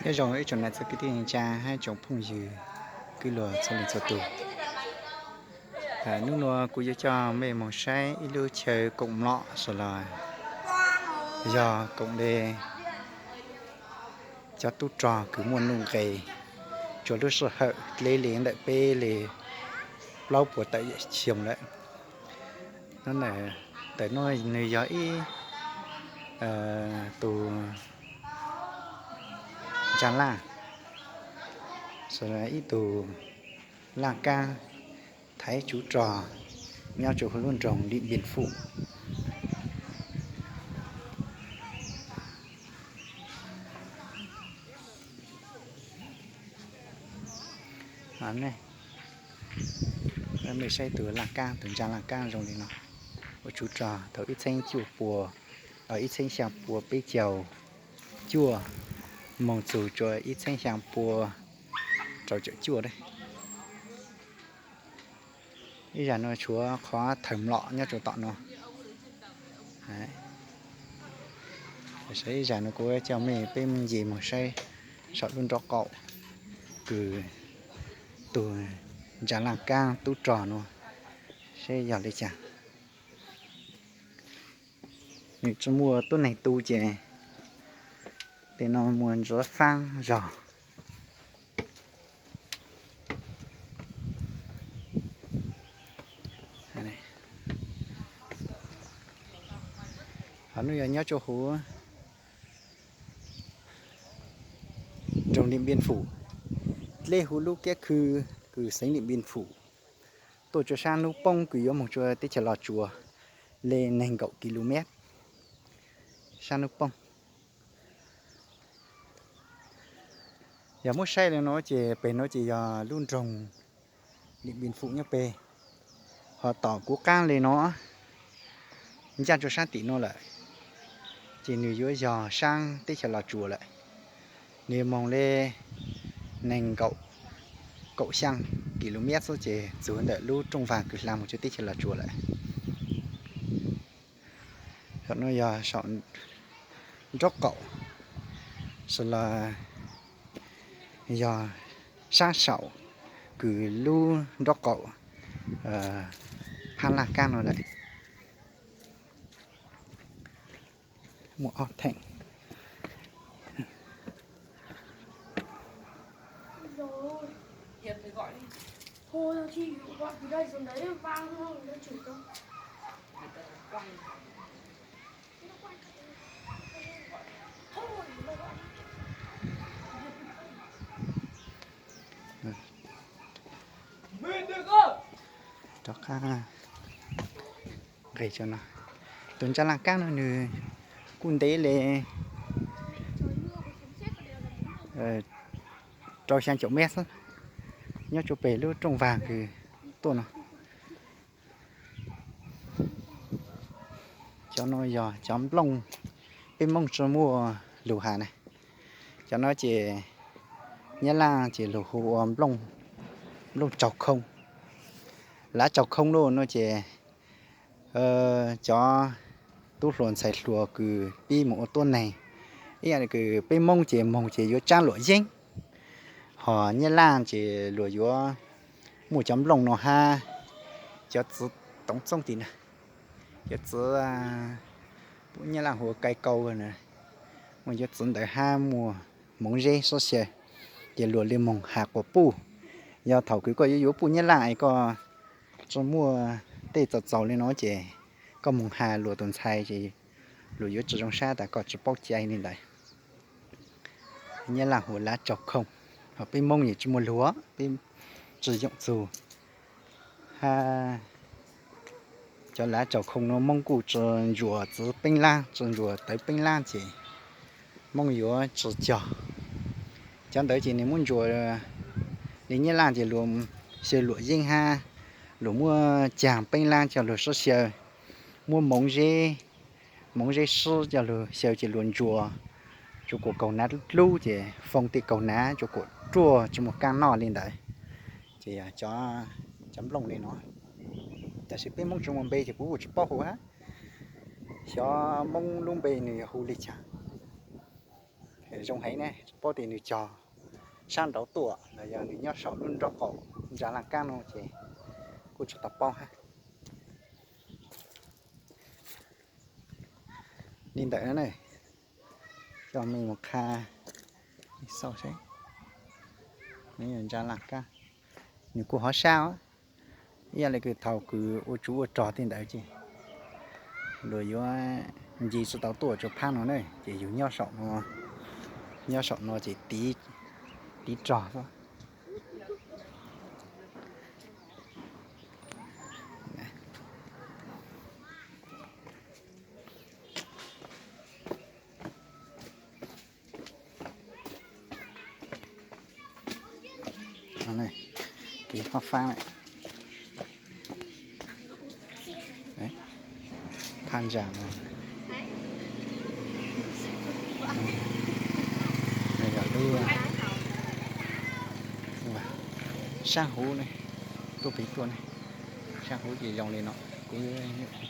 Nyob zoo ib tsoom niam txiv kwv tij neej tsa hab tsoom phooj ywg kwv luag txhua leej txhua tus. Hnub nuav kuv yuav coj mej moog saib ib lub chaw koom mlom sawv los yog koom le cov tub rog kws muaj nuj nqes rua lub sij hawm dleb le ntawm peb le plaub puas tawm yim xyoo lawm. Ntawm nuav nwg yog ib tug ntsa laj, ib tug laj kaab thaiv tsov rog nyob rua huv lub nroog Lim Npin Fum. Mej saib tug laj kaab, tug ntsa laj kaab zoo le no, ua tsov rog thaus ib txheeb cuaj pua, ib txheeb xyaa pua peb caug cuaj moog txug rua ib txheeb xyaa pua rau caum cuaj. Ib zag nuav tshuav qhov thawm mlom nyob rua tom nuav. Ib zag nuav kuv coj mej peb mus nce moog saib saum lub nraub qaum kws tug ntsa laj kaab tub rog nuav saib yog le caag. Nwg tsi muaj tuab neeg tu ces tej nuav muaj ntsuav faab zog. Hov nuav yog nyob rua huv nroog Lim Npin Fum, dleb huv lub kiab khw kws xeev Lim Npin Fum, tuaj rua saab nub poob kws yuav moog rua teb chaws Los Tsuas le neeg nkaum kilumev saab nub poob. Yog muab saib le nuav ces peg nuav ces yog lub nroog Lim Npin Fum nyob peg, ho tom kuv qaab le nuav ncaaj rua saab tim nuav lawm ces nwg yuav yog saab teb chaws Los Tsuas lawm. Nwg moog le neeg nkaum, kaum xyaa kilumev xwb ces txug ntawm lub rooj vag kws hla moog rua teb chaws Los Tsuas lawm. Saum nuav yog saum nraub qaum, sawv los yog saab saum kws lub nraub qaum phab laj kaab nuav lawm. Muaj ob theem. Rov qab nqe no, tus ntsa laj kaab no nwg kuj ntev le rau xyaa caum mev xwb, nyob rua peg lub rooj vag kws tuaj no. Cov no yog cov nplooj, peb Moob tsi muaj lug has na. Cov no ces Nyab Laj ces lug hu ua nplooj, nplooj tsaug khoo. Lav tsaug khoo lug no ces cov tub hluas ntxhais hluas kws pib moog ua tuab neeg, ib yam kws peb Moob ces moog ces yuav tsaab luam yeeb, ho Nyab Laj ces luag yuav muaj cov nplooj no hab cov txiv toov txoob tim na, cov txiv, peb Nyab Laj hu ua kai kau na, muaj cov txiv ntawd hab muaj hmoov zeb sib xyaw, ces luag le moog has quas puj. Yog thaum kws koj yuav yuav puj Nyab Laj es koj tsi muaj tej txaus txaus le no ces koj moog has luag tus ntxhais ces luag yuav tsi zoo sab tas koj tsi paub cai li ntawd. Nyab Laj hu lav tsaug khoo, ho peb Moob yeej tsi muaj lug, peb tsi yoom txug. Hab cov lav tsaug khoo no Moob kuj tsi ntsuas txiv peeb lab, tsi ntsuas tawv peeb lab ces Moob yuav tsi cog. Cov ntawd ces nwg muab ntsuas li Nyab Laj ces luag xyaw luam yeeb hab luag muab caag peeb lab coj luag sib xyaw, muab hmoov zeb, hmoov zeb sib coj luag xyaw ces luag ntsuas, tsuas kuas kaug nav dlub ces foo tej kaug nav tsuas kuas ruaj tsi muaj kaab noj li ntawd. Ces yog cov nplooj li no, tab sis peb Moob tsi muaj npe ces kuv kuj tsi paub hu hab. Xyov Moob lub npe nwg yog hu li caag. Zoo heev ne, tsis paub tias nws cog sab nraud tuaj los yog nws nyob saum lub nraub qaum ntsa laj kab no ces kuj tsis tau paub hab. Li ntawm no ne, coj mej mus qha, xauj seb, ntsa laj kab, nws kuj hov sab os. Ib yam li kws thaum kws ua tsuv ua rog tej ntawd ces luag yuav nce tsis tau tuaj rua phab no ne, ces yus nyob saum no, nyob saum no ces tiv rog xwb. Kev qhov faab, phab ntsa no, yog lub sab huv ne, tuaj pem tuaj ne, sab huv ces zoo li no, kuv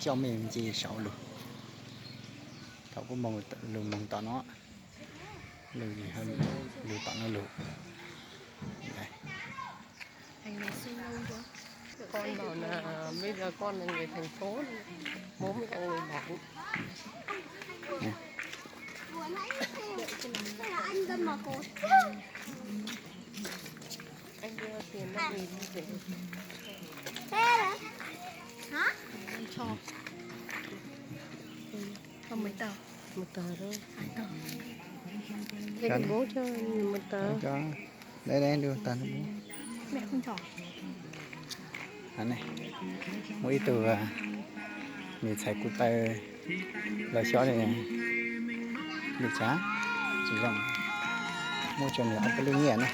coj mej nce saum lug, thaum kuv moog lug moog tom no, lug tom no lug. Con bảo là bây giờ con là người thành phố, bố mẹ là người bản. Anh đưa tiền cho mình về. Hả? Cho. Cho mấy tờ? Một tờ thôi. Hai tờ. Thế thì bố cho một tờ. Cho. Đấy, đấy, đưa tờ cho bố. Mẹ không cho. Muaj ib tug nws txhais kuv taw los xyov li cas, tsis zoo, muab rau nws ob peb lub nyiaj na.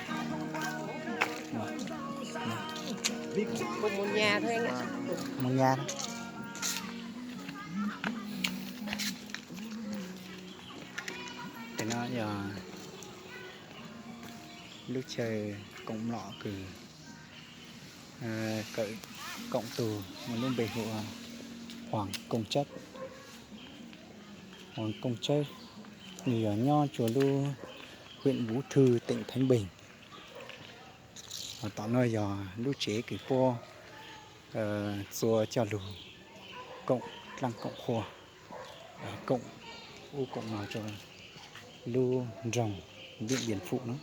Mus nyas. Ces no yog lub chaw koom mlom kws kawm koom tug muaj lub npe hu ua Hoàng Công Chất. Hoàng Công Chất, nws yog nyob rua lub huyện Vũ Thư, tỉnh Thái Bình. Tom no yog lub tsev kws puab txua coj lug koom dlaaj koom qhua, koom ub koom no rua lub nroog Điện Biên Phủ no.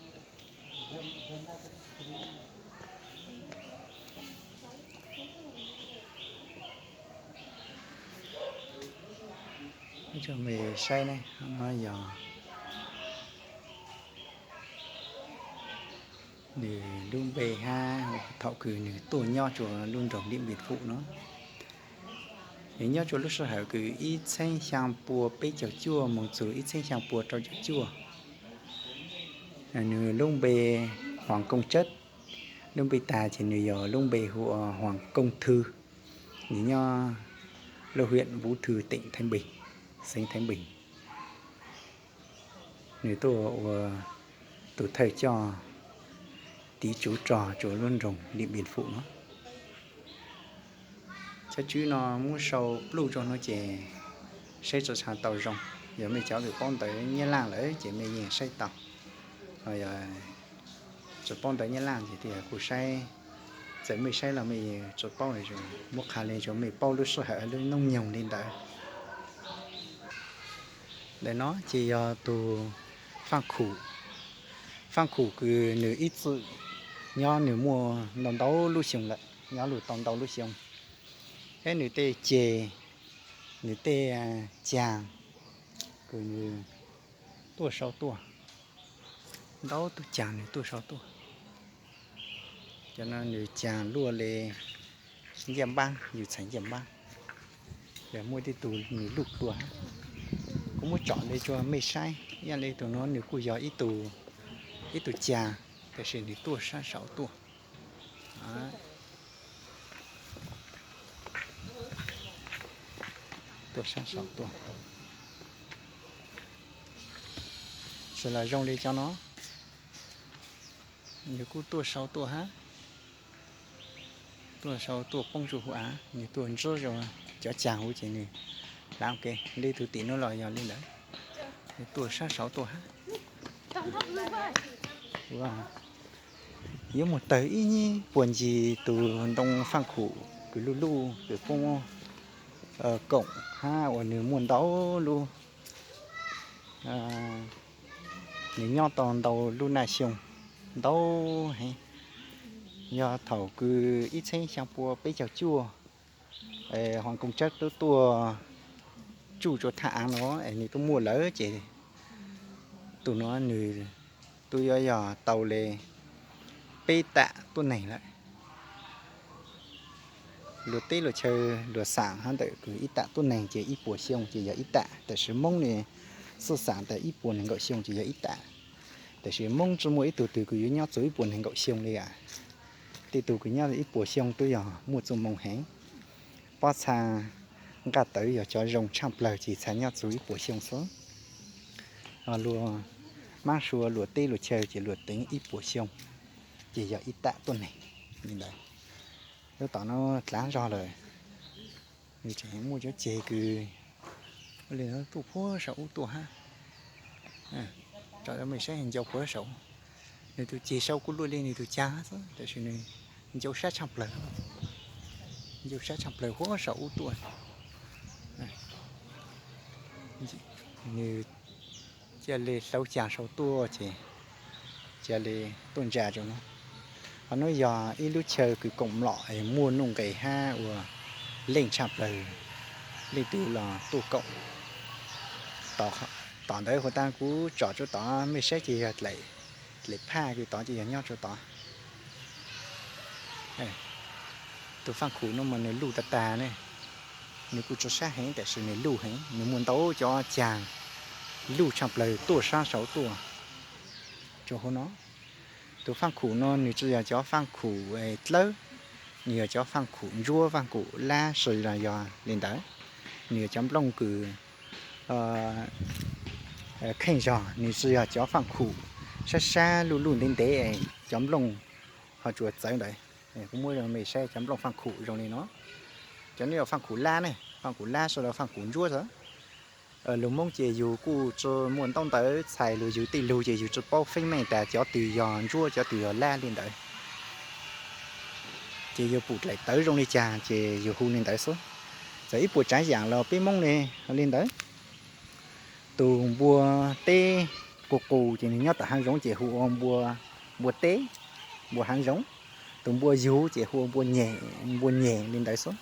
Coj mej saib ne, no yog nws lub npe hab thaum kws nws tuaj nyob rua lub nroog Điện Biên Phủ no. Nws nyob rua lub sij hawm kws ib txheeb xyaa pua peb caug cuaj moog txug ib txheeb xyaa pua rau caum cuaj. Nws lub npe Hoàng Công Chất, lub npe tag ces nws yog lub npe hu ua Hoàng Công Thư. Nws nyob lub huyện Vũ Thư, tỉnh Thái Bình, xeev Thái Bình. Nws tuaj ua tus thawj coj tiv tsuv rog rua lub nroog Điện Biên Phủ no. Cov tswb no muab sau pluj rua no ces saib tsi tshua tau zoo. Yog mej cov kws paub ntawv Nyab Laj lawm ces mej yeej saib tau. Yog tsi paub ntawv Nyab Laj ces tej yog kuj saib, txawm mej saib los mej tsi paub, muab qha le rua mej paub lub sij hawm lub noob nyoog li ntawd. Ntawm no ces yog tus Faaj Khum. Faaj Khum kws nws ib txwm nyob, nws muaj ntau ntau lub xyoo lawm, nyob lug tau ntau lub xyoo. Thiab nws tej ceg, nws tej caag kws nws tuaj sau tuaj, ntau tug caag nws tuaj sau tuaj. Cov no nws caag luaj le ncej npaab, yus txhais ncej npaab. Yog muaj tej tug nws luj dlua hab. Kuv muab tsom le rua mej saib, ib yam li tug no nws kuj yog ib tug caag, tab sis nws tuaj sab saud tuaj. Tuaj sab saud tuaj. Tsi los zoo li cov no, nws kuj tuaj sau tuaj hab. Tuaj sau tuaj poob rua huv av, nws tuaj ntsib rua cov caag huv ces nws hlav ua ke. Li tug tim no los yog li ntawd, nws tuaj sab saud tuaj hab. Yuav mus tawg ib puas ncig tus ntoo faaj khum kws luj luj kws puab koom hab uas nws muaj ntau lub, nws nyob tau ntau lub naj xyoo ntau heev. Yog thaum kws ib txheeb xyaa pua peb caug cuaj, Huam Kooj Tsab tub tuaj tsuj rua thaj aav no es nws tub muaj lawm ces tus no nws tub yuav yog tau le peb tam tuab neeg lawm. Luag teb luag chaw luag xaam hab ntawm kws ib tam tuab neeg ces ib puas xyoo ces yog ib tam, tab sis Moob ne xub xaam tas ib puas nees nkaum xyoo ces yog ib tam. Tab sis Moob tsi muaj ib tug twg kws yuav nyob txug ib puas nees nkaum xyoo li as. Tej tug kws nyob ib puas xyoo tub yog muaj txuj moo heev. Pob txha nqaj tawv yog cov zoo tshaaj plawg ces txhad nyob txug ib puas xyoo xwb. Luag maab sua luag teb luag chaw ces luag teev ib puas xyoo ces yog ib tam tuab neeg li ntawd. Lub tom no dlaav zog lawm, nws tseem muaj cov ceg kws ua li tuaj puag saum ub tuaj hab. Tsom mej saib ncau puag saum, nws tus ceg sau kuj luaj li nws tus cag xwb tab sis nws ncau sab tshaaj plawg, ncau sab tshaaj plawg puag saum ub tuaj. Nws ca le hlauv cag sau tuaj ces ca le tuaj ntsa rua no. Qhov no yog ib lub chaw kws koom mlom es muaj nuj nqes hab ua leej tshaaj plawg, leej twg los tuaj koom. Tom ntawd huv tas kuv tsom rua tod mej saib ces yog dlaim phaj kws tod ces yog nyob rua tod. Tus faaj khum no mas nws luj tag tag ne, nws kuj tsi sab heev tab sis nws luj heev, nws muaj ntau cov cag luj tshaaj plawg tuaj sab saud tuaj rua huv no. Tus faaj khum no nws tsi yog cov faaj khum dlawb, nws yog cov faaj khum ntsuab faaj khum lab si los yog li ntawd. Nws yog cov nplooj kws kheej zog, nws tsi yog cov faaj khum sab sab luj luj ntev ntev cov nplooj ho tsuas txawv ntawd. Kuv muab mej saib cov nplooj faaj khum zoo li no. Cov no yog faaj khum lab ne, faaj khum lab si los faaj khum ntsuab xwb. Lug Moob ces yug kuj tsi muaj ntaub ntawv txhais lug, yug tej lug ces yug tsi paub feeb meej tas cov twg yog ntsuab cov twg yog lab li ntawd. Ces yug pum dlaim tawv zoo li cas ces yug hu li ntawd xwb. Txawm ib puas tsaav yaam los peb Moob ne li ntawd. Tus npua teb qus qus ces nws nyob tom haav zoov ces hu ua npua teb, npua haav zoov. Tus npua yug ces hu ua npua nyeg li ntawd xwb.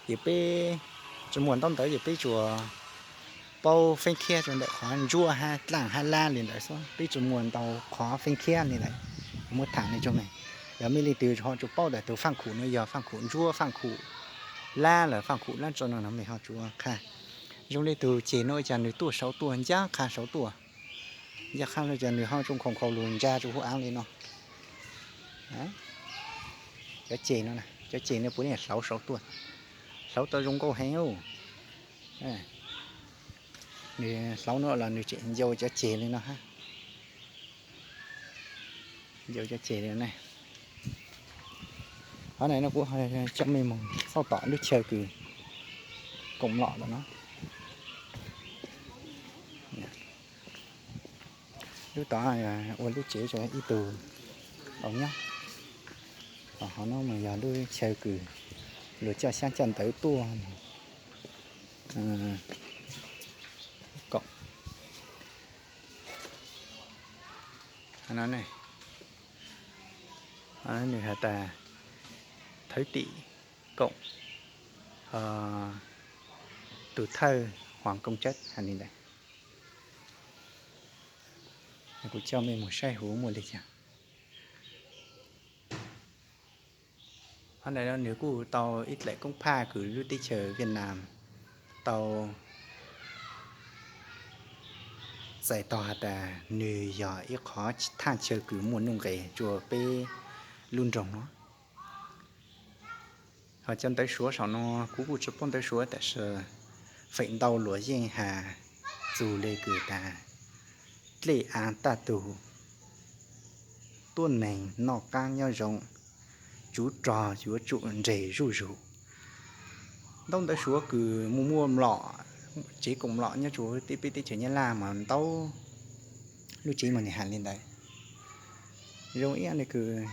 Ces peb tsi muaj ntaub ntawv ces peb tsuas paub feeb khiab rua ntawm qhov ntsuab hab dlaaj hab lab li ntawd xwb, peb tsi muaj ntau qhov feeb khiab li ntawd. Muab tham li rua mej, yog mej leej twg ho tsuas paub tas tus faaj khum no yog faaj khum ntsuab faaj khum lab los faaj khum lab tso no no mej ho tsuas qha. Zoo li tug ceg no ua cas nws tuaj saud tuaj, ncaj qha saud tuaj, ncaj qha no cas nws ho tsuas nkhaus nkhaus lug ntsa rua huv aav li no. Cov ceg no, cov ceg no puav leej hlauv saud tuaj, hlauv tau zoo nkauj heev. Nws hlauv no los nws tseem ncau cov ceg li no hab, ncau cov ceg li no. Qhov no kuv coj mej moog txhawb tom lub chaw kws koom mlom ntawm no. Lub tod ua lub tsev rau ib tug tau nyob. Hov no mas yog lub chaw kws luag coj xyaab coj ntawv tuaj koom. Nws has tas thawv tim koom tus thawj Huam Kooj Tsab has li ntawd. Kuv coj mej moog saib huv muaj li cas. Qhov ntawd nws kuj tau ib dlaim koob phaj kws lub teb chaws Viaj Nam tau txais tog has tas nws yog ib qhov thaj chaw kws muaj nuj nqes rua peb lub nroog no. Ho cov ntawv Suav saum no kuv kuj tsi paub ntawv Suav tab sis feem ntau luag yeej has txug le kws tas dlej aav taj tug, tuab neeg noj qaab nyob zoo, tsuv rog yuav tsum nres zuj zus. Ntaub ntawv Suav kws muaj muaj mlom, tsev koom mlom nyob rua peb teb chaws Nyab Laj mas ntau, Lub tsev mas nws hais li ntawd. Zoo ib yam li kws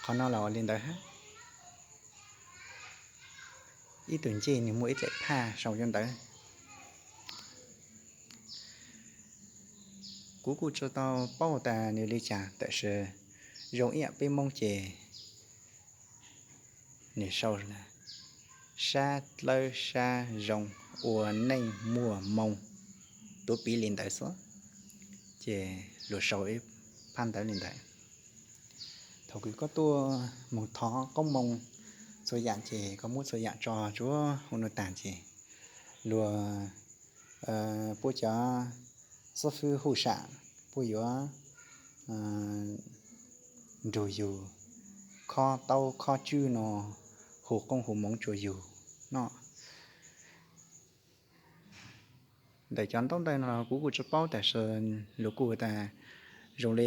qhov no los ua li ntawd hab. Ib tug ncej nws muaj ib daim phaj sau rau ntawd. Kuv kuj tsi tau paub tas nws li cas, tab sis zoo ib yam peb Moob ces nws sau sab dlawb sab zoo, ua neej muaj moo, tuav piv li ntawd xwb. Ces luag sau ib phaj ntawv li ntawd. Thaum kws koj tuaj moog thov qoob moo txhua yam ces koj muab txhua yam tso rua huv nuav taag ces luag, puab cov xib fwb huj sam puab yuav nrug yug khob taub khob tswb no, hu qoob hu moo rua yug noj. Ntawm cov ntaub ntawv no los kuv kuj tsi paub, tab sis luag kuj has tas zoo li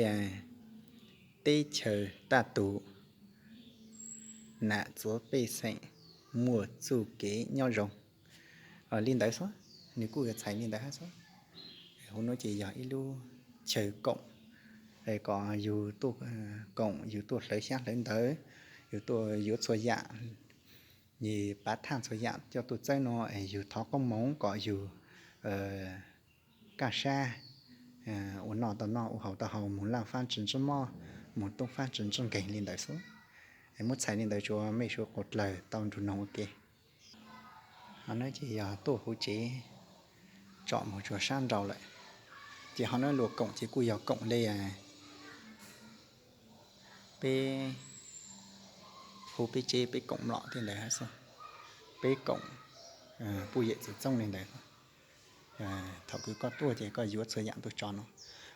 teb chaws taj tus, nam txiv pej xeem muaj txuj kev nyob zoo li ntawd xwb. Nws kuj yuav txhais li ntawd hab xwb. Huv nuav ces yog ib lub chaw koom, kom yug tuaj koom, yug tuaj hlawv xyab hlawv ntawv, yug tuaj yuav txhua yam, yug pav thaj txhua yam coj tuaj txawb no es yug thov qoob moo kom yug kaj sab, ua noj tau noj, ua haus tau haus, moog laj fab tsi ntsib mob, moog tub fab tsi ntsib nkeeg li ntawd xwb. Es muab txhais li ntawd rua mej suav dlawg tau nrug noog ua ke. Ho nuav ces yog tuaj huv tsev tsom moog rua sab nraud lawm. Ces ho nuav luag koom ces kuj yog koom le peb, hu peb tsev peb koom mlom tej ntawd hab xwb. Peb koom puj yawm txwv txoob li ntawd. Thaum kws koj tuaj ces koj yuav txhua yam tuaj tso no.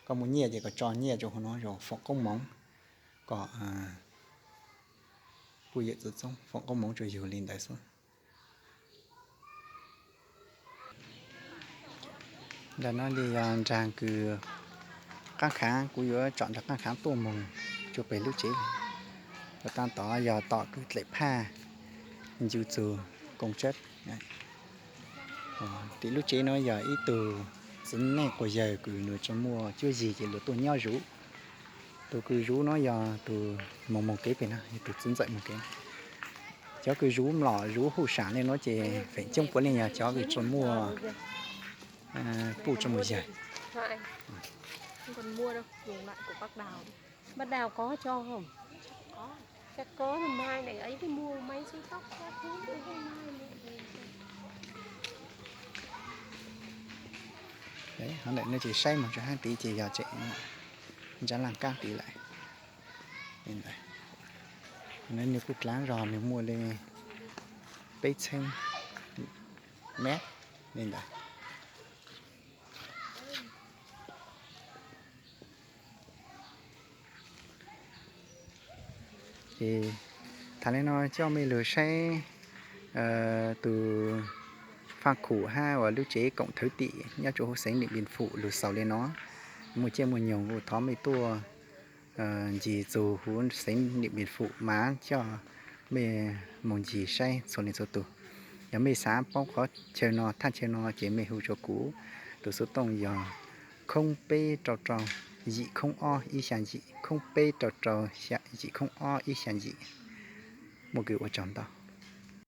Koj muaj nyiaj ces koj tso nyiaj rua huv no, foom qoob moo kom puj yawm txwv txoob foom qoob moo rua yug li ntawd xwb. Nraag no ces yog nraag kws qaab khaav, kuv yuav tsom nraag qaab khaav tuaj moog rua peg lub tsev. Tom taab tod yog tom kws dlaim phaj ncu txug koo tsab. Tim lub tsev no yog ib tug txiv neej quas yawg kws nws tsi muaj cuab yig ces luag tuaj nyob zuv. Tug kws zuv no yog tug moog moog kev peg no, yog tug txiv ntxawm moog kev. Cov kws zuv mlom zuv huj sam le no ces feem coob puav leej yog cov kws tsi muaj puj tsi muaj yawg. Ho ntawm no ces saib moog rua hab tid ces yog tseem ntsab laaj kaab tid lawm. Nws kuj dlaav zog, nws muaj le peb txheeb mev li ntawd. Ces thaum le no coj mej lug saib tus faj khum hab uas lub tsev koom thawv tim nyob rua huv xeev Điện Biên Phủ lug xaus le no. Muaj ciaj muaj nyoog kuj thov mej tuaj ncig txug huv xeev Điện Biên Phủ mas coj mej moog ncig saib txhua leej txhua tug. Yog mej xav paub qhov chaw no thaj chaw no ces mej hu rua kuv tus xuv tooj yog khoob peb rau rau yim khoob ob ib xya yim, khoob peb rau rau yim khoob ob ib xya yim. Muaj kws ua tsaug ntau.